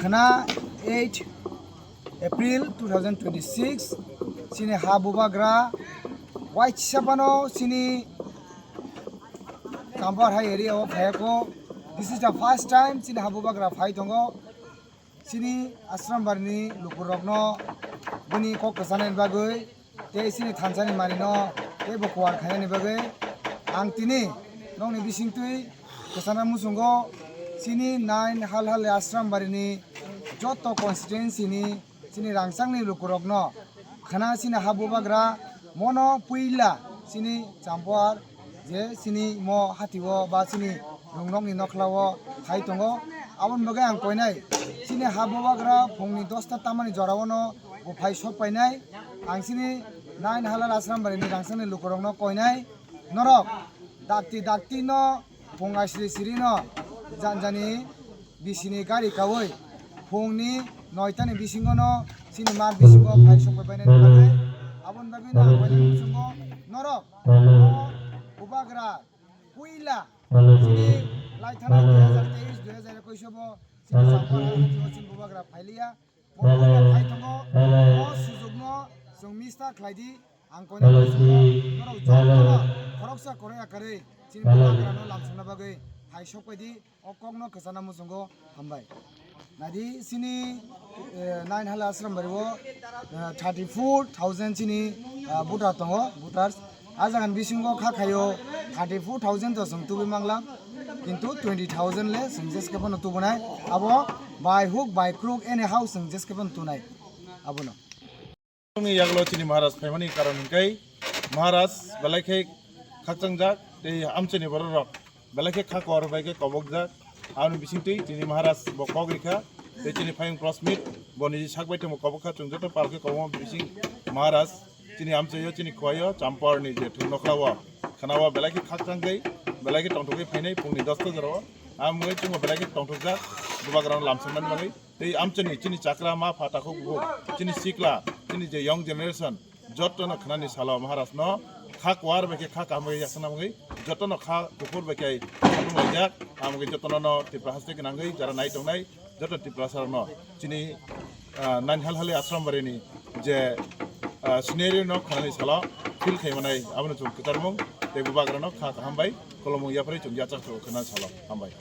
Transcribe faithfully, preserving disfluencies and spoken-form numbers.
Khna eight April two thousand twenty-six, chini ha bubagra waisa phano chini Kampar hai area o phaiya kho. This is the first time chini ha bubagra phai tongo. Chini Ashram Bari ni lukurokno bini kok kwchanani bagwi tei chini thansa ni manwi no teibo kuar khainani bagwi ang tini nokni bisingtwi kwchana muchungo chini nine Halhali Ashram Bari ni joto constituency ni chini rangchak ni lukurokno khna chini ha bubagra mono puila chini Champar je chini mo hati o ba chini rungnok ni nokhla o phai tongo. Aboni bagwi ang koinai chini ha bubagra phung ni dosta tamani jora o no bo phai sok painai. Ang chini nine Halhali Ashram Bari ni rangchak ni lukurokno koinai, norok dakti dakti no phung aisri siri no janjani bisini gari kawi phungni noitani bisingo no chini mar bisingo phai sokbai bainani bagwi. Aboni bagwi no ang koinai muchungo norok o bubagra puila chini laithana dui hazar teis dui hazar ekuis bo chini Champar hai hati o chini bubagra phailiya. Bo puila phai tongo, o sujukno chwng miss ta khlai di. Ang koinai muchungo norok jotono khoroksa koroi akarwi chini bubagrano lamsokna bagwi phai sokbai di. O kokno kwchana muchungo hambai. Naidi chini, eh, nine Halhali Ashram Bari o, eh, thirty four thousand chini, ah, voter tongo, voters. A jagan bisingo kha khaio thirty four thousand to chwng tubui mangla, kintu twenty thousand le chwng jeskhe phano tubunai. Abo by hook by crook anyhow chwng jeskhe phano tunai abono. Ni yaglo chini Maharaj phaimani karon hwnkhe Maharaj belai khe khakchangjak tei amchaini bororok belai khe kha kor bai khe kobokjak. Aboni bisingtwi chini Maharaj bo kok rikha tei chini phayung press meet bo niji sak bai tongmo kobok kha, chwng joto pal khe kobokma bising Maharaj chini amchaio chini khuaio Champarni je thung nokhlao khwnao belai khe khakchangwi belai khe tongthokgwi phainai phungni dosta jorao. Amwngwi chwngbo belai khe tongthokjak bubagrano lamsoknani bagwi. Tei amchani chini chakra ma pha takhuk bukhuk, chini sikla, chini je young generation, jotono khnani salo Maharaj no kha kwar bai khe kha kaham bai yaksana bagwi, jotono kha kuphur bai khe satung laijak, amgwi jotono no Tripura haste gwnangwi jara nai tongnai, joto Tripura sarokno chini, ah, nine Halhali Ashram Bari ni je, ah, scenario no khnani salo feel khai manai, abono chwng kwcharmung tei bubagrano kha kaham bai kolomung yapharwi chwng yachak chwng khnani salo hambai.